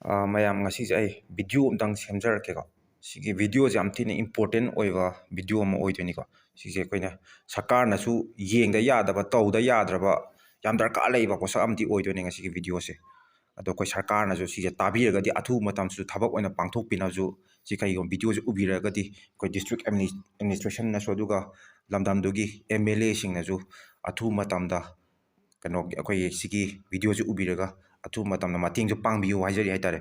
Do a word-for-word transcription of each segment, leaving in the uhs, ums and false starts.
ꯑ, ꯃꯌꯥꯝ, ꯉꯁꯤꯁꯦ ꯑꯩ video ꯑꯝꯇꯪ ꯁꯦꯝꯖꯔꯛꯀꯦꯀꯣ꯫ ꯁꯤꯒꯤ videoꯁꯦ ꯌꯥꯝ ꯊꯤꯅ important ꯑꯣꯏꯕ video ꯑꯃ ꯑꯣꯏꯗꯣꯏꯅꯤꯀꯣ꯫ ꯁꯤꯁꯦ ꯑꯩꯈꯣꯏꯅ ꯁꯔꯀꯥꯔꯅꯁꯨ ꯌꯦꯡꯗ ꯌꯥꯗꯕ, ꯇꯧꯗ ꯌꯥꯗ꯭ꯔꯕ, ꯌꯥꯝ ꯗꯔꯀꯥꯔ ꯂꯩꯕ ꯄꯣꯠꯁꯛ ꯑꯃꯗꯤ ꯑꯣꯏꯗꯣꯏꯅꯦ ꯉꯁꯤꯒꯤ videoꯁꯦ꯫ ꯑꯗꯣ ꯑꯩꯈꯣꯏ ꯁꯔꯀꯥꯔꯅꯁꯨ ꯁꯤꯁꯦ ꯇꯥꯕꯤꯔꯒꯗꯤ ꯑꯊꯨꯕ ꯃꯇꯝꯁꯨ ꯊꯕꯛ ꯑꯣꯏꯅ ꯄꯥꯡꯊꯣꯛꯄꯤꯅꯕꯁꯨ, ꯁꯤ ꯀꯩꯒꯨꯝꯕ videoꯁꯦ ꯎꯕꯤꯔꯒꯗꯤ ꯑꯩꯈꯣꯏ district admini-, administrationꯅꯁꯨ, ꯑꯗꯨꯒ ꯂꯝꯗꯝꯗꯨꯒꯤ MLAꯁꯤꯡꯅꯁꯨ ꯑꯊꯨꯕ ꯃꯇꯝꯗ ꯀꯩꯅꯣꯒꯤ, ꯑꯩꯈꯣꯏꯒꯤ ꯁꯤꯒꯤ videoꯁꯦ ꯎꯕꯤꯔꯒ ꯑꯊꯨꯕ ꯃꯇꯝꯗ ꯃꯇꯦꯡꯁꯨ ꯄꯥꯡꯕꯤꯌꯨ ꯍꯥꯏꯖꯔꯤ ꯍꯥꯏꯇꯥꯔꯦ꯫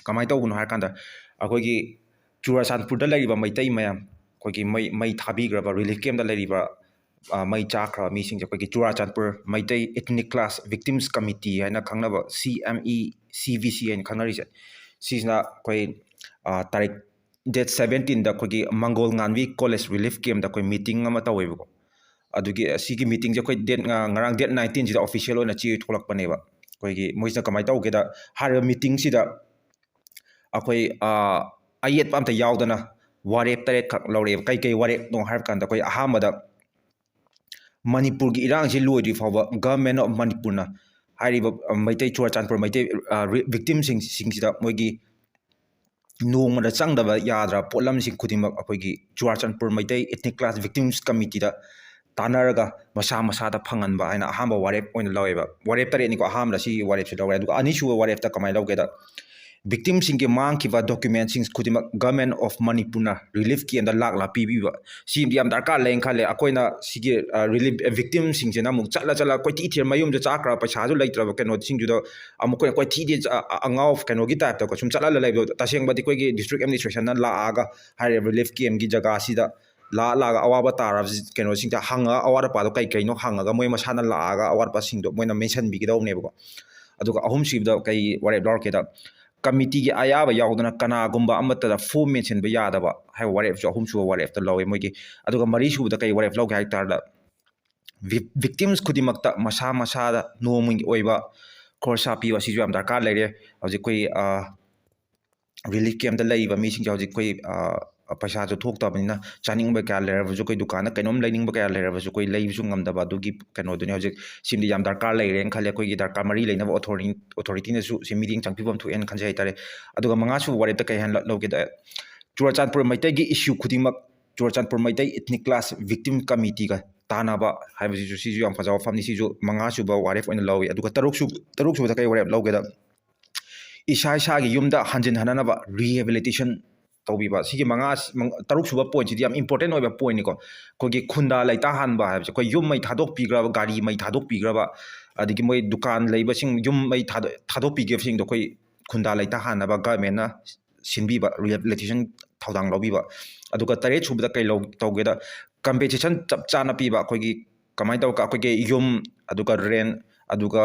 ꯀꯃꯥꯏꯅ ꯇꯧꯕꯅꯣ ꯍꯥꯏꯔꯀꯥꯟꯗ, ꯑꯩꯈꯣꯏꯒꯤ ꯆꯨꯔꯥꯆꯥꯟꯄꯨꯔꯗ ꯂꯩꯔꯤꯕ ꯃꯩꯇꯩ ꯃꯌꯥꯝ, ꯑꯩꯈꯣꯏꯒꯤ ꯃꯩ, ꯃꯩ ꯊꯥꯕꯤꯈ꯭ꯔꯕ relief campꯇ ꯂꯩꯔꯤꯕ, ꯑ, ꯃꯩ ꯆꯥꯈ꯭ꯔꯕ ꯃꯤꯁꯤꯡꯁꯦ ꯑꯩꯈꯣꯏꯒꯤ Churachandpur Meitei Ethnic Clash Victims Committee ꯍꯥꯏꯅ ꯈꯪꯅꯕ, CMECVC ꯍꯥꯏꯅ ꯈꯪꯅꯔꯤꯁꯦ, ꯁꯤꯁꯤꯅ ꯑꯩꯈꯣꯏ, ꯑ, ꯇꯥꯔꯤꯛ date seventeenꯗ ꯑꯩꯈꯣꯏꯒꯤ ꯃꯪꯒꯣꯜ ꯉꯥꯟꯕꯤ college relief campꯇ ꯑꯩꯈꯣꯏ meeting ꯑꯃ ꯇꯧꯋꯦꯕꯀꯣ꯫ ꯑꯗꯨꯒꯤ, ꯑꯁꯤꯒꯤ meetingꯁꯦ ꯑꯩꯈꯣꯏ date, ꯉ-, ꯉꯔꯥꯡ date nineteenꯁꯤꯗ official ꯑꯣꯏꯅ ꯆꯦ ꯊꯣꯛꯂꯛꯄꯅꯦꯕ꯫ ꯑꯩꯈꯣꯏꯒꯤ ꯃꯣꯏꯁꯤꯅ ꯀꯃꯥꯏꯅ ꯇꯧꯒꯦꯗ, ꯍꯥꯏꯔꯤꯕ meetingꯁꯤꯗ ꯑꯩꯈꯣꯏ, ꯑ, ꯑꯌꯦꯠꯄ ꯑꯝꯇ ꯌꯥꯎꯗꯅ ꯋꯥꯔꯦꯞ ꯇꯔꯦꯠꯈꯛ ꯂꯧꯔꯛꯑꯦꯕ꯫ ꯀꯩ ꯀꯩ ꯋꯥꯔꯦꯞꯅꯣ ꯍꯥꯏꯕ ꯀꯥꯟꯗ, ꯑꯩꯈꯣꯏ ꯑꯍꯥꯟꯕꯗ ꯃꯅꯤꯄꯨꯔꯒꯤ ꯏꯔꯥꯡꯁꯤ ꯂꯣꯏꯗ꯭ꯔꯤ ꯐꯥꯎꯕ Government of ꯃꯅꯤꯄꯨꯔꯅ ꯍꯥꯏꯔꯤꯕ, ꯑ, ꯃꯩꯇꯩ, ꯆꯨꯔꯥꯆꯥꯟꯄꯨꯔ ꯃꯩꯇꯩ, ꯑ, ꯔꯤ-, victimꯁꯤꯡ, ꯁꯤꯡꯁꯤꯗ ꯃꯣꯏꯒꯤ ꯅꯣꯡꯃꯗ ꯆꯪꯗꯕ ꯌꯥꯗ꯭ꯔꯕ ꯄꯣꯠꯂꯝꯁꯤꯡ ꯈꯨꯗꯤꯡꯃꯛ ꯑꯩꯈꯣꯏꯒꯤ Churachandpur Meitei Ethnic Clash Victims Committeeꯗ ꯇꯥꯟꯅꯔꯒ ꯃꯁꯥ ꯃꯁꯥꯗ ꯐꯪꯍꯟꯕ ꯍꯥꯏꯅ ꯑꯍꯥꯟꯕ ꯋꯥꯔꯦꯞ ꯑꯣꯏꯅ ꯂꯧꯋꯦꯕ꯫ ꯋꯥꯔꯦꯞ ꯇꯔꯦꯠꯅꯤꯀꯣ ꯑꯍꯥꯟꯕꯗ ꯁꯤꯒꯤ ꯋꯥꯔꯦꯞꯁꯦ ꯂꯧꯔꯦ꯫ ꯑꯗꯨꯒ ꯑꯅꯤꯁꯨꯕ ꯋꯥꯔꯦꯞꯇ ꯀꯃꯥꯏꯅ ꯂꯧꯒꯦꯗ, victimꯁꯤꯡꯒꯤ ꯃꯥꯡꯈꯤꯕ documentꯁꯤꯡ ꯈꯨꯗꯤꯡꯃꯛ Government of ꯃꯅꯤꯄꯨꯔꯅ relief campꯇ ꯂꯥꯛ ꯂꯥꯛ ꯄꯤꯕꯤꯕ, ꯁꯤꯃꯗꯤ ꯌꯥꯝ ꯗꯔꯀꯥꯔ ꯂꯩꯅ ꯈꯜꯂꯦ꯫ ꯑꯩꯈꯣꯏꯅ ꯁꯤꯒꯤ, ꯑ, relief, ꯑ, victimꯁꯤꯡꯁꯤꯅ ꯑꯃꯨꯛ ꯆꯠꯂ ꯆꯠꯂ ꯀꯣꯏꯊꯤ ꯊꯤꯔ, ꯃꯌꯨꯝꯗ ꯆꯥꯈ꯭ꯔꯕ ꯄꯩꯁꯥꯁꯨ ꯂꯩꯇ꯭ꯔꯕ ꯀꯩꯅꯣꯁꯤꯡꯗꯨꯗ ꯑꯃꯨꯛ ꯑꯩꯈꯣꯏꯅ ꯀꯣꯏꯊꯤꯗꯤ, ꯑ, ꯑ, ꯑꯉꯥꯎ ꯀꯩꯅꯣꯒꯤ typeꯇꯀꯣ ꯁꯨꯝ ꯆꯠꯂ ꯂꯩꯕꯗꯣ, ꯇꯁꯦꯡꯕꯗꯤ ꯑꯩꯈꯣꯏꯒꯤ district administrationꯅ ꯂꯥꯛꯑꯒ ꯍꯥꯏꯔꯤꯕ relief campꯀꯤ ꯖꯒꯥꯁꯤꯗ ꯂꯥꯛꯑ ꯂꯥꯛꯑꯒ ꯑꯋꯥꯕ ꯇꯥꯔꯕ ꯀꯩꯅꯣꯁꯤꯡꯗ ꯍꯪꯉꯒ, ꯑꯋꯥꯠ ꯑꯄꯥꯗꯣ ꯀꯩ ꯀꯩꯅꯣ ꯍꯪꯉꯒ ꯃꯣꯏ ꯃꯁꯥꯅ ꯂꯥꯛꯑꯒ ꯑꯋꯥꯠ ꯑꯄꯥꯁꯤꯡꯗꯣ ꯃꯣꯏꯅ mentionꯕꯤꯒꯗꯧꯕꯅꯦꯕꯀꯣ꯫ ꯑꯗꯨꯒ ꯑꯍꯨꯝꯁꯨꯕꯗ ꯀꯩ ꯋꯥꯔꯦꯞ ꯂꯧꯔꯛꯀꯦꯗ, committeeꯒꯤ ꯑꯌꯥꯕ ꯌꯥꯎꯗꯅ ꯀꯅꯥꯒꯨꯝꯕ ꯑꯃꯠꯇꯗ form ꯃꯦꯟꯁꯤꯟꯕ ꯌꯥꯗꯕ ꯍꯥꯏꯕ ꯋꯥꯔꯦꯞꯁꯨ ꯑꯍꯨꯝꯁꯨꯕ ꯋꯥꯔꯦꯞꯇ ꯂꯧꯋꯦ ꯃꯣꯏꯒꯤ꯫ ꯑꯗꯨꯒ ꯃꯔꯤꯁꯨꯕꯗ ꯀꯩ ꯋꯥꯔꯦꯞ ꯂꯧꯒꯦ ꯍꯥꯏ ꯇꯥꯔꯗ, vi-, victims ꯈꯨꯗꯤꯡꯃꯛꯇ ꯃꯁꯥ ꯃꯁꯥꯗ ꯅꯣꯡꯃꯒꯤ ꯑꯣꯏꯕ ꯈꯣꯔꯁꯥ ꯄꯤꯕ ꯑꯁꯤꯁꯨ ꯌꯥꯝ ꯗꯔꯀꯥꯔ ꯂꯩꯔꯦ꯫ ꯍꯧꯖꯤꯛ ꯑꯩꯈꯣꯏ, ꯑ, relief campꯇ ꯂꯩꯔꯤꯕ ꯃꯤꯁꯤꯡꯁꯦ ꯍꯧꯖꯤꯛ ꯑꯩꯈꯣꯏ, ꯑ, ꯄꯩꯁꯥꯁꯨ ꯊꯣꯛꯇꯕꯅꯤꯅ ꯆꯥꯅꯤꯡꯕ ꯀꯌꯥ ꯂꯩꯔꯕꯁꯨ, ꯑꯩꯈꯣꯏ ꯗꯨꯀꯥꯟꯗ ꯀꯩꯅꯣꯝ ꯂꯩꯅꯤꯡꯕ ꯀꯌꯥ ꯂꯩꯔꯕꯁꯨ ꯑꯩꯈꯣꯏ ꯂꯩꯕꯁꯨ ꯉꯝꯗꯕ꯫ ꯑꯗꯨꯒꯤ ꯀꯩꯅꯣꯗꯨꯅꯤ ꯍꯧꯖꯤꯛ ꯁꯤꯃꯗꯤ ꯌꯥꯝ ꯗꯔꯀꯥꯔ ꯂꯩꯔꯦꯅ ꯈꯜꯂꯦ꯫ ꯑꯩꯈꯣꯏꯒꯤ ꯗꯔꯀꯥꯔ ꯃꯔꯤ ꯂꯩꯅꯕ ꯑꯣꯊꯣꯔꯤ ꯑꯣꯊꯣꯔꯤꯇꯤꯅꯁꯨ ꯁꯤ ꯃꯤꯠꯌꯦꯡ ꯆꯪꯕꯤꯐꯝ ꯊꯣꯛꯑꯦꯅ ꯈꯟꯖꯩ ꯍꯥꯏꯇꯥꯔꯦ꯫ ꯑꯗꯨꯒ ꯃꯉꯥꯁꯨꯕ ꯋꯥꯔꯦꯞꯇ ꯀꯩ ꯍꯥꯏꯅ ꯂꯧꯒꯦꯗ, ꯆꯨꯔꯆꯥꯟꯄꯨꯔ ꯃꯩꯇꯩꯒꯤ ꯏꯁꯨ ꯈꯨꯗꯤꯡꯃꯛ Churachandpur Meitei ethnic clash victim ꯀꯃꯤꯇꯤꯒ ꯇꯥꯟꯅꯕ ꯍꯥꯏꯕꯁꯤꯁꯨ, ꯁꯤꯁꯨ ꯌꯥꯝ ꯐꯖꯕ ꯋꯥꯐꯝꯅꯤ꯫ ꯁꯤꯁꯨ ꯃꯉꯥꯁꯨꯕ ꯋꯥꯔꯦꯞ ꯑꯣꯏꯅ ꯂꯧꯏ꯫ ꯑꯗꯨꯒ ꯇꯔꯨꯛꯁꯨ ꯇꯔꯨꯛꯁꯨꯕꯗ ꯀꯩ ꯋꯥꯔꯦꯞ ꯂꯧꯒꯦꯗ, ꯏꯁꯥ ꯏꯁꯥꯒꯤ ꯌꯨꯝꯗ ꯍꯟꯖꯤꯟ ꯍꯟꯅꯅꯕ ꯔꯤꯍꯦꯕꯤꯂꯤꯇꯦꯁꯟ ꯇꯧꯕꯤꯕ꯫ ꯁꯤꯒꯤ ꯃꯉꯥ, ꯇꯔꯨꯛꯁꯨꯕ ꯄꯣꯏꯟꯁꯤꯗꯤ ꯌꯥꯝ ꯏꯝꯄꯣꯔꯇꯦꯟ ꯑꯣꯏꯕ ꯄꯣꯏꯟꯅꯤꯀꯣ꯫ ꯑꯩꯈꯣꯏꯒꯤ ꯈꯨꯟꯗꯥ ꯂꯩꯇꯥꯍꯟꯕ ꯍꯥꯏꯕꯁꯦ, ꯑꯩꯈꯣꯏ ꯌꯨꯝ ꯃꯩ ꯊꯥꯗꯣꯛꯄꯤꯈ꯭ꯔꯕ, ꯒꯥꯔꯤ ꯃꯩ ꯊꯥꯗꯣꯛꯄꯤꯈ꯭ꯔꯕ, ꯑꯗꯒꯤ ꯃꯣꯏ ꯗꯨꯀꯥꯟ ꯂꯩꯕꯁꯤꯡ ꯌꯨꯝ ꯃꯩ ꯊꯥꯗꯣꯛ- ꯊꯥꯗꯣꯛꯄꯤꯈꯤꯕꯁꯤꯡꯗꯣ ꯑꯩꯈꯣꯏ ꯈꯨꯟꯗꯥ ꯂꯩꯇꯥꯍꯟꯅꯕ ꯒꯃꯦꯟꯅ ꯁꯤꯟꯕꯤꯕ, ꯔꯤꯍꯦꯕꯤꯂꯤꯇꯦꯁꯟ ꯊꯧꯗꯥꯡ ꯂꯧꯕꯤꯕ꯫ ꯑꯗꯨꯒ ꯇꯔꯦꯠ ꯁꯨꯕꯗ ꯀꯩ ꯂꯧ ꯇꯧꯒꯦꯗ, ꯀꯝꯄꯦꯟꯁꯦꯁꯟ ꯆꯞ ꯆꯥꯅ ꯄꯤꯕ꯫ ꯑꯩꯈꯣꯏꯒꯤ ꯀꯃꯥꯏꯅ ꯇꯧꯔꯒ ꯑꯩꯈꯣꯏꯒꯤ ꯌꯨꯝ, ꯑꯗꯨꯒ ꯔꯦꯟ, ꯑꯗꯨꯒ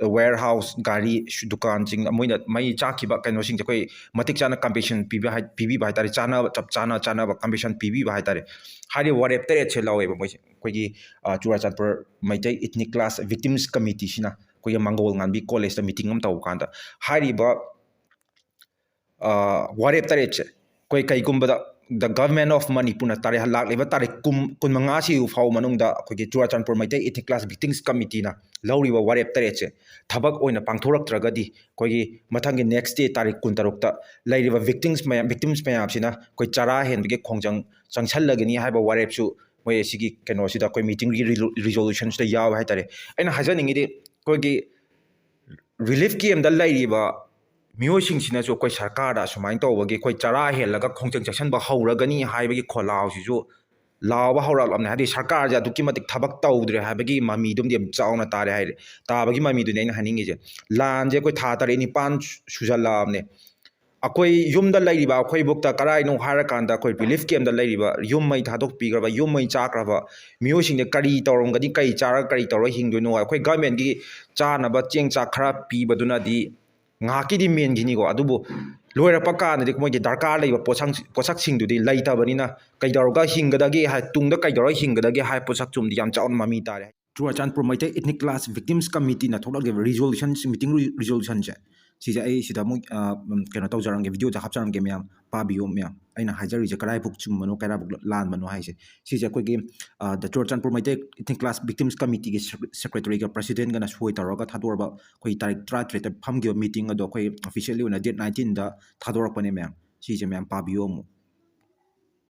ꯋꯦꯌꯔ ꯍꯥꯎꯁ, ꯒꯥꯔꯤ, ꯁꯨ- ꯗꯨꯀꯥꯟꯁꯤꯡ, ꯃꯣꯏꯅ ꯃꯩ ꯆꯥꯛꯈꯤꯕ ꯀꯩꯅꯣꯁꯤꯡꯁꯦ ꯑꯩꯈꯣꯏ ꯃꯇꯤꯛ ꯆꯥꯅ ꯀꯝꯄꯦꯟꯁꯦꯁꯟ ꯄꯤꯕ ꯍꯥꯏ- ꯄꯤꯕꯤꯕ ꯍꯥꯏꯇꯥꯔꯦ, ꯆꯥꯅꯕ, ꯆꯞ ꯆꯥꯅ ꯆꯥꯅꯕ ꯀꯝꯄꯦꯟꯁꯦꯁꯟ ꯄꯤꯕꯤꯕ ꯍꯥꯏꯇꯥꯔꯦ꯫ ꯍꯥꯏꯔꯤꯕ ꯋꯥꯔꯦꯞ ꯇꯔꯦꯠꯁꯦ ꯂꯧꯋꯦꯕ ꯃꯣꯏꯁꯦ꯫ ꯑꯩꯈꯣꯏꯒꯤ ꯑ, ꯆꯨꯔꯥꯆꯥꯟꯄꯨꯔ ꯃꯩꯇꯩ ꯏꯊꯅꯤꯛ ꯀ꯭ꯂꯥꯁ ꯚꯤꯛꯇꯤꯝꯁ ꯀꯃꯤꯇꯤꯁꯤꯅ ꯑꯩꯈꯣꯏꯒꯤ ꯃꯪꯒꯣꯜ ꯉꯥꯟꯕꯤ ꯀꯣꯂꯦꯖꯇ ꯃꯤꯇꯤꯡ ꯑꯃ ꯇꯧꯕ ꯀꯥꯟꯗ ꯍꯥꯏꯔꯤꯕ ꯑ, ꯋꯥꯔꯦꯞ ꯇꯔꯦꯠꯁꯦ ꯑꯩꯈꯣꯏ ꯀꯩꯒꯨꯝꯕꯗ the government of ꯃꯅꯤꯄꯨꯔꯅ ꯇꯥꯔꯤꯛ, ꯂꯥꯛꯂꯤꯕ ꯇꯥꯔꯤꯛ ꯀꯨꯟ, ꯀꯨꯟꯃꯉꯥꯁꯤ ꯐꯥꯎ ꯃꯅꯨꯡꯗ ꯑꯩꯈꯣꯏꯒꯤ Churachandpur Meitei ethnic clash victims ꯀꯃꯤꯇꯤꯅ ꯂꯧꯔꯤꯕ ꯋꯥꯔꯦꯞ ꯇꯔꯦꯠꯁꯦ ꯊꯕꯛ ꯑꯣꯏꯅ ꯄꯥꯡꯊꯣꯔꯛꯇ꯭ꯔꯒꯗꯤ, ꯑꯩꯈꯣꯏꯒꯤ ꯃꯊꯪꯒꯤ next day ꯇꯥꯔꯤꯛ ꯀꯨꯟꯇꯔꯨꯛꯇ ꯂꯩꯔꯤꯕ ꯚꯤꯛꯇꯤꯝꯁ ꯃꯌꯥꯝ, ꯚꯤꯛꯇꯤꯝꯁ ꯃꯌꯥꯝꯁꯤꯅ ꯑꯩꯈꯣꯏ ꯆꯔꯥ ꯍꯦꯟꯕꯒꯤ ꯈꯣꯡꯖꯪ ꯆꯪꯁꯜꯂꯒꯅꯤ ꯍꯥꯏꯕ ꯋꯥꯔꯦꯞꯁꯨ ꯃꯣꯏ ꯑꯁꯤꯒꯤ ꯀꯩꯅꯣꯁꯤꯗ, ꯑꯩꯈꯣꯏ ꯃꯤꯇꯤꯡꯒꯤ ꯔꯤꯖꯣ-, ꯔꯤꯖꯣꯂꯨꯁꯟꯁꯤꯗ ꯌꯥꯎꯋꯦ ꯍꯥꯏꯇꯥꯔꯦ꯫ ꯑꯩꯅ ꯍꯥꯏꯖꯅꯤꯡꯉꯤꯗꯤ, ꯑꯩꯈꯣꯏꯒꯤ ꯔꯤꯂꯤꯐ ꯀꯦꯝꯗ ꯂꯩꯔꯤꯕ ꯃꯤꯑꯣꯏꯁꯤꯡꯁꯤꯅꯁꯨ ꯑꯩꯈꯣꯏ ꯁꯔꯀꯥꯔꯗ ꯑꯁꯨꯃꯥꯏꯅ ꯇꯧꯕꯒꯤ ꯑꯩꯈꯣꯏ ꯆꯔꯥ ꯍꯦꯜꯂꯒ ꯈꯣꯡꯖꯪ ꯆꯪꯁꯟꯕ ꯍꯧꯔꯒꯅꯤ ꯍꯥꯏꯕꯒꯤ ꯈꯣꯜꯂꯥꯎꯁꯤꯁꯨ ꯂꯥꯎꯕ ꯍꯧꯔꯛꯂꯕꯅꯦ꯫ ꯍꯥꯏꯗꯤ ꯁꯔꯀꯥꯔꯁꯦ ꯑꯗꯨꯛꯀꯤ ꯃꯇꯤꯛ ꯊꯕꯛ ꯇꯧꯗ꯭ꯔꯦ ꯍꯥꯏꯕꯒꯤ ꯃꯃꯤꯗꯨꯝꯗꯤ ꯌꯥꯝ ꯆꯥꯎꯅ ꯇꯥꯔꯦ ꯍꯥꯏꯔꯦ, ꯇꯥꯕꯒꯤ ꯃꯃꯤꯗꯨꯅꯤ ꯑꯩꯅ ꯍꯥꯏꯅꯤꯡꯉꯤꯁꯦ꯫ ꯂꯥꯟꯁꯦ ꯑꯩꯈꯣꯏ ꯊꯥ ꯇꯔꯦꯠ ꯅꯤꯄꯥꯟ ꯁꯨ-, ꯁꯨꯖꯜꯂꯛꯑꯕꯅꯦ꯫ ꯑꯩꯈꯣꯏ ꯌꯨꯝꯗ ꯂꯩꯔꯤꯕ ꯑꯩꯈꯣꯏꯕꯨꯛꯇ ꯀꯔꯥꯏꯅꯣ ꯍꯥꯏꯔꯀꯥꯟꯗ ꯑꯩꯈꯣꯏ ꯔꯤꯂꯤꯐ ꯀꯦꯝꯗ ꯂꯩꯔꯤꯕ, ꯌꯨꯝ ꯃꯩ ꯊꯥꯗꯣꯛꯄꯤꯈ꯭ꯔꯕ, ꯌꯨꯝ ꯃꯩ ꯆꯥꯛꯈ꯭ꯔꯕ ꯃꯤꯑꯣꯏꯁꯤꯡꯗ ꯀꯔꯤ ꯇꯧꯔꯝꯒꯅꯤ, ꯀꯔꯤ ꯆꯥꯔꯒ ꯀꯔꯤ ꯇꯧꯔꯒ ꯍꯤꯡꯗꯣꯏꯅꯣ? ꯑꯩꯈꯣꯏ ꯒꯃꯦꯟꯒꯤ ꯆꯥꯅꯕ ꯆꯦꯡ ꯆꯥꯛ ꯈꯔ ꯄꯤꯕꯗꯨꯅꯗꯤ ꯉꯥꯏꯍꯥꯛꯀꯤꯗꯤ ꯃꯦꯟꯈꯤꯅꯤꯀꯣ, ꯑꯗꯨꯕꯨ ꯂꯣꯏꯔꯛꯄ ꯀꯥꯟꯗꯗꯤ ꯃꯣꯏꯒꯤ ꯗꯔꯀꯥꯔ ꯂꯩꯕ ꯄꯣꯠꯁꯛ-, ꯄꯣꯠꯁꯛꯁꯤꯡꯗꯨꯗꯤ ꯂꯩꯇꯕꯅꯤꯅ ꯀꯩꯗꯧꯔꯒ ꯍꯤꯡꯒꯗꯒꯦ ꯍꯥꯏ, ꯇꯨꯡꯗ ꯀꯩꯗꯧꯔꯒ ꯍꯤꯡꯒꯗꯒꯦ ꯍꯥꯏ ꯄꯣꯠꯁꯛꯇꯨꯝꯗꯤ ꯌꯥꯝ ꯆꯥꯎꯅ ꯃꯃꯤ ꯇꯥꯔꯦ꯫ Churachandpur Meitei ethnic clash victims ꯀꯃꯤꯇꯤꯅ ꯊꯣꯛꯂꯛꯂꯤꯕ ꯔꯤꯖꯣꯂꯨꯁꯟ, ꯃꯤꯇꯤꯡ ꯔꯤꯖꯣꯂꯨꯁꯟꯁꯦ ꯁꯤꯁꯦ ꯑꯩ ꯁꯤꯗ ꯑꯃꯨꯛ ꯀꯩꯅꯣ ꯇꯧꯖꯔꯝꯒꯦ, ꯚꯤꯗꯤꯑꯣꯗ ꯍꯥꯞꯆꯔꯝꯒꯦ ꯃꯌꯥꯝ, ꯄꯥꯕꯤꯌꯨ ꯃꯌꯥꯝ꯫ ꯑꯩꯅ ꯍꯥꯏꯖꯔꯤꯁꯦ ꯀꯗꯥꯏꯐꯥꯎ ꯆꯨꯝꯕꯅꯣ, ꯀꯗꯥꯏꯐꯥꯎ ꯂꯥꯟꯕꯅꯣ ꯍꯥꯏꯁꯦ꯫ ꯁꯤꯁꯦ ꯑꯩꯈꯣꯏꯒꯤ ꯗ ꯆꯨꯔꯆꯥꯟꯄꯨꯔ ꯃꯩꯇꯩ ꯏꯊꯅꯤꯛ ꯀ꯭ꯂꯥꯁ ꯚꯤꯛꯇꯤꯝꯁ ꯀꯃꯤꯇꯤꯒꯤ ꯁꯦꯀ꯭ꯔꯦꯇꯔꯤꯒ ꯄ꯭ꯔꯁꯤꯗꯦꯟꯒꯅ ꯁꯣꯏ ꯇꯧꯔꯒ ꯊꯥꯗꯣꯔꯕ ꯑꯩꯈꯣꯏ ꯇꯥꯔꯤꯛ ꯇꯔꯥꯇꯔꯦꯠꯇ ꯐꯝꯈꯤꯕ ꯃꯤꯇꯤꯡ ꯑꯗꯣ ꯑꯩꯈꯣꯏ ꯑꯣꯐꯤꯁꯤꯌꯦꯜꯂꯤ ꯑꯣꯏꯅ ꯗꯦꯠ ꯅꯥꯏꯟꯇꯤꯟꯗ ꯊꯥꯗꯣꯔꯛꯄꯅꯦ ꯃꯌꯥꯝ꯫ ꯁꯤꯁꯦ ꯃꯌꯥꯝ ꯄꯥꯕꯤꯌꯨ ꯑꯃꯨꯛ꯫